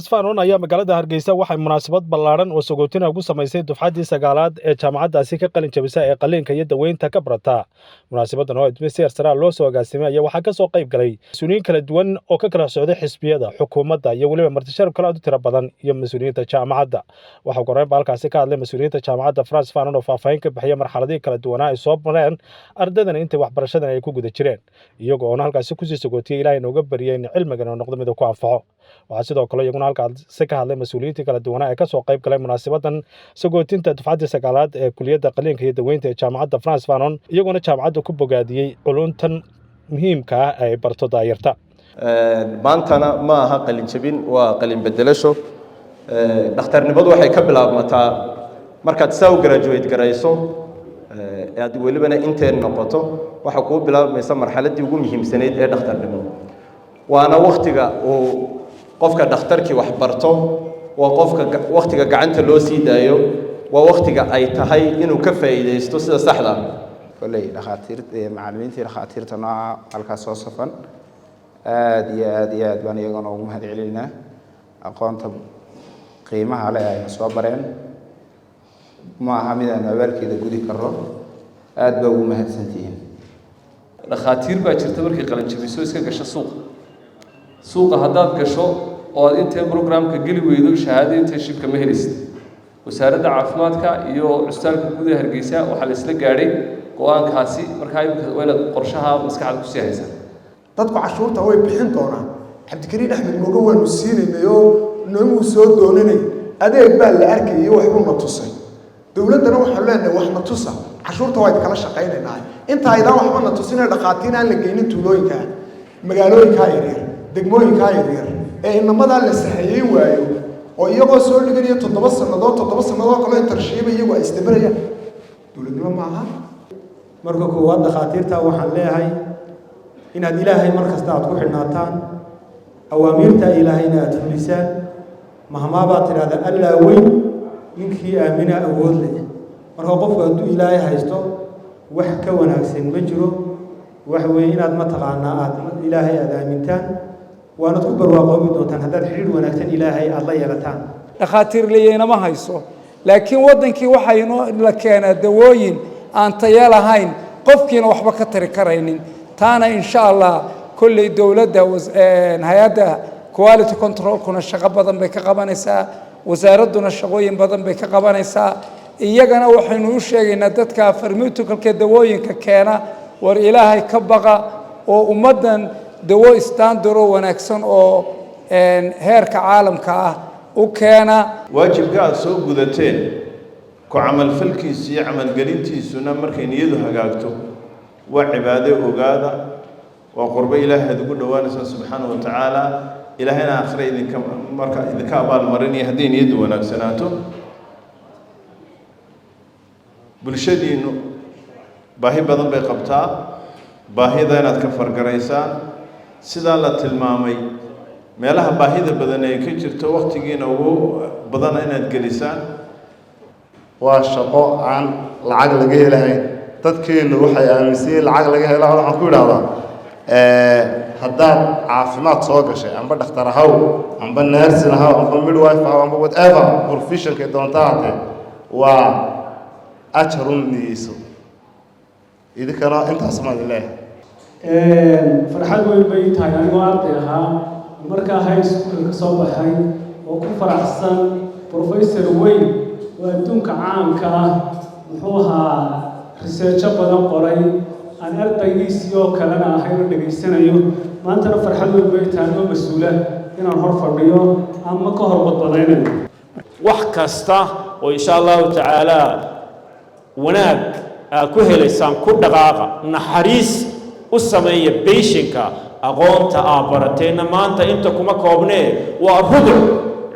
Fanon ayaa magaalada Hargeysa waxay munaasabad ballaadhan oo sagootina ugu samaysay dufcaddii 9aad ee jaamacaddaasi ka qalin jabisa ee qalliinka iyo daweynta ka barata. Munaasabadan oo idmi si heer loo soo agaasimay ayaa waxaa ka soo qayb galay mas-uuliyiin kala duwan oo ka kala socday xisbiyada, xukuumadda iyo weliba martisharaf kale aad u tiro badan iyo mas-uuliyiinta jaamacadda. Waxaa ugu horreyn ba halkaasi ka hadlay mas-uuliyiinta jaamacadda Frantz Fanon oo faahfaahin ka bixiya marxaladihii kala duwanaa ay soo mareen ardaydan intay waxbarashadan ay ku guda jireen, iyago oona halkaasi kusii sagootiyay Ilaahay nooga bariyay in cilmigan uu noqdo mid uu ku anfaco. Waxaa sidoo kale iyaguna halkaasi ka hadlay mas-uuliyiintii kala duwanaa ee kasoo qayb galay munaasabadan sagootinta dufcaddii 9aad ee kuliyadda qaliinka iyo daweynta ee jaamacadda Frantz Fanon, iyaguna jaamacadda ku bogaadiyey culuntan muhiimka ah ay barto daayarta. Maantana ma aha qalin jabin, waa qalin bedelasho. Dhakhtarnimadu waxay ka bilaabmataa markaad saa u graduate garayso, aad welibana inteen noqoto, waxaa kuu bilaabmaysa marxaladdii ugu muhiimsanayd ee dhakhtarnimo. Waana waktiga uu qofka dhakhtarkii wax barto, waa qofka waktiga gacanta loo sii daayo, waa waktiga ay tahay inuu ka faa'iidaysto sida saxda. Kolley dhakhaatiir, macallimiintii, dhakhaatiirta nooca halkaas soo safan, aada iyo aada iyo aad baan iyagana ugu mahad celinaynaa aqoonta qiimaha leh ayna soo bareen. Ma aha mid aanu abaalkeeda gudi karro. Aada baa ugu mahadsantihiin. Dhakhaatiir baa jirta markay qalinjabiso iska gasho suuqa. Suuqa haddaad gasho oo aad intee programka geli weydo, shahaado internshipka ma helaysid. Wasaaradda caafimaadka iyo cusbitaalka guud ee Hargeysa waxaa la isla gaadhay go-aankaasi. Markaa imika waa inaad qorshaha maskaxda kusii haysaa. Dadku cashuurta way bixin doonaan. Cabdikariin Axmed Mooge waanu siinaynay oo noomuu soo dooninay. Adeeg baa la arkayay, waxbuu na tusay. Dowladdana waxaanu leenahay, wax na tusa, cashuurta waa idinkala shaqaynaynaa. Inta aydaan waxba na tusina, dhakhaatiir aan la geynin tuulooyinkaa, magaalooyinkaa yaryar, degmooyinkaa yaryar ee inamadaa la sahayeyn waayo oo iyagoo soo dhiganaya 7 sannadood, 7 sannadood kaloo internship iyagu ay isdabarayaan, dowladnimo ma aha. Marka koowaad, dhakhaatiirta waxaan leeyahay inaad Ilaahay mar kasta aad ku xidhnaataan, awaamiirta Ilaahayna aada fulisaan. Mahmaabaad tidhahdaa, "Allaa weyn, ninkii aamina awood leh." Marka qofku hadduu Ilaahay haysto, wax ka wanaagsan ma jiro. Waxa weeye inaad mataqaanaa aada Ilaahay aada aamintaan, waanad ku barwaaqoobi doontaan haddaad xidhiidh wanaagsan Ilaahay aada la yeelataan. Dhakhaatiir layeynama hayso, laakiin waddankii waxaa inoo la keenaa dawooyin aan tayo lahayn, qofkiina waxba ka tari karaynin. Taana insha Allah kolley dowladda, hay-adda quality controlkuna shaqo badan bay ka qabanaysaa, wasaaradduna shaqooyin badan bay ka qabanaysaa. Iyagana waxaynu u sheegaynaa dadka pharmaceuticalka dawooyinka keena, war Ilaahay ka baqa oo ummaddan dawo standard oo wanaagsan oo heerka caalamka ah u keena. Waajibka aada soo gudateen ku camalfalkiisu iyo camalgelintiisuna, markay niyadu hagaagto, waa cibaado. Ogaada, waa qurbo Ilaahay aad ugu dhowaanaysaan subxaana wa tacaala. Ilaahayna aakhire idinka marka idinka abaalmarinaya hadday niyaddu wanaagsanaato. Bulshadiinnu baahi badan bay qabtaa, baahida inaad ka fargaraysaan sidaa la tilmaamay, meelaha baahida badan ay ka jirto waktigiina ugu badana inaad gelisaan. Waa shaqo aan lacag laga helahayn. Dadkeennu waxay aaminsan yihiin lacag laga hela. Waxaan ku idhahdaa, haddaad caafimaad soo gashay, amba dhakhtar ahaw, amba nursing ahaw, amba midwife ahaw, amba whatever professionkay doonta hatee, waa ajarun niyeyso. Idinkana intaas maan leeyahay. Farxad weyn bay tahay anigoo arday ahaa markaa high schoolka ka soo baxay oo ku faraxsan professor weyn oo adduunka caanka ah, muxuu ahaa, researcho badan qoray, aan ardaygiisii oo kalena ahay oo dhegaysanayo. Maantana farxad weyn bay tahay anigoo mas-uula inaan hor fadhiyo ama ka hor badbadaynayo. Wax kasta oo insha Allahu tacaala wanaag aad ku helaysaan ku dhaqaaqa, naxariis u sameeya patientka. Aqoonta aad barateenna maanta inta kuma koobnee, waa rubuc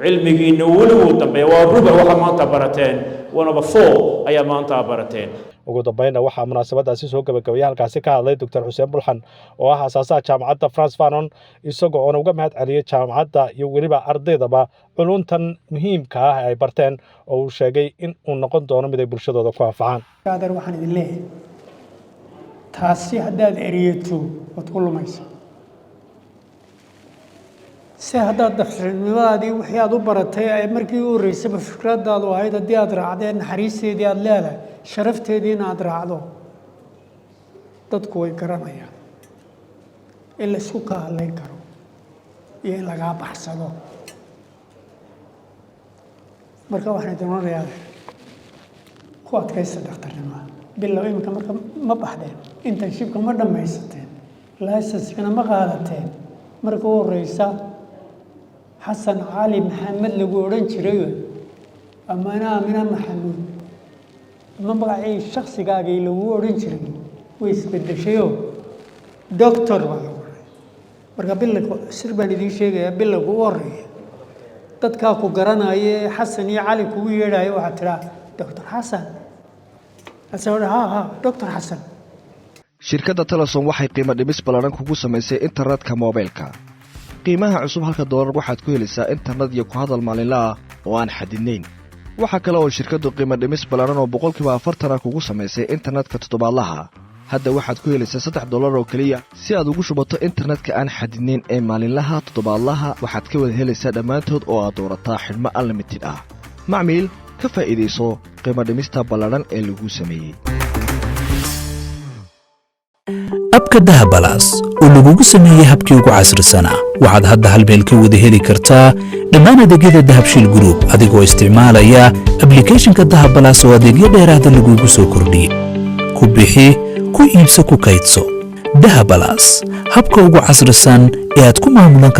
cilmigiinna, weli wuu dambeeya. Waa rubuc waxa maanta barateen, 1/4 ayaa maanta aad barateen. Ugu dambeynna waxaa munaasabadaasi soo gabagabayay halkaasi ka hadlay Doctor Xuseen Bulxan oo ah aasaasaha jaamacadda Frantz Fanon, isagoo oona uga mahad celiyey jaamacadda iyo weliba ardaydaba culuntan muhiimka ah ay barteen, oo uu sheegay in uu noqon doono mid ay bulshadooda ku anfacaan. Adeer, waxaan idin leeyahay, taasi haddaad eriyato waad ku lumaysa. Si haddaad dhakhtarnimadaadii wixii aad u baratay ee markii u horreysaba fikradaadu ahayd haddii aad raacdeen, naxariisteedii aad leedahay, sharafteediina aad raacdo, dadku way garanayaan in la isku ka hadlayn karo iyo in lagaa baxsado. Marka waxaan idin odhanayaa, ku adkaysta dhakhtarnimada. Bilow iminka. Marka ma baxdeen, internshipka ma dhammaysateen, licensekana ma qaadateen? Marka u horeysa Xasan Cali Maxamed lagu odhan jiray amana Amina Maxamuud ama magacii shaksigaagii lagu odhan jiray way isbedeshayoo doctor baa lagu odhanay. Marka bilowga, sir baan idiin sheegayaa, bilowga u horeeya dadkaa ku garanaya ee Xasan iyo Cali kugu yeedhaya waxaad tidhaa "Doctor Xasan". Ase ha ha, Doctor Xasan. Shirkadda Telesom waxay qiimo dhimis ballaadhan kugu samaysay internetka moobaylka. Qiimaha cusub halka doolar waxaad ku helaysaa internet iyo ku hadal maalinle ah oo aan xadidnayn. Waxaa kale oo shirkaddu qiimo dhimis ballaadhan oo 40% ah kugu samaysay internetka toddobaadlaha. Hadda waxaad ku helaysaa $3 oo keliya. Si aad ugu shubato internetka aan xadidnayn ee maalinlaha, toddobaadlaha, waxaad ka wada helaysaa dhammaantood oo aad doorataa xidhmo unlimited ah. Macmiil, ka faa'iidayso qiimo dhimista ballaadhan ee laguu sameeyey. App-ka Dahabalaas oo lagugu sameeyey habkii ugu casrisanaa, waxaad hadda hal meel ka wada heli kartaa dhammaan adeegyada Dahabshiil Group adigoo isticmaalaya applicationka Dahabalaas oo adeegyo dheeraada lagugu soo kordhiyey. Ku bixi, ku iibso, ku kaydso. Dahabalaas, habka ugu casrisan ee aad ku maamulan.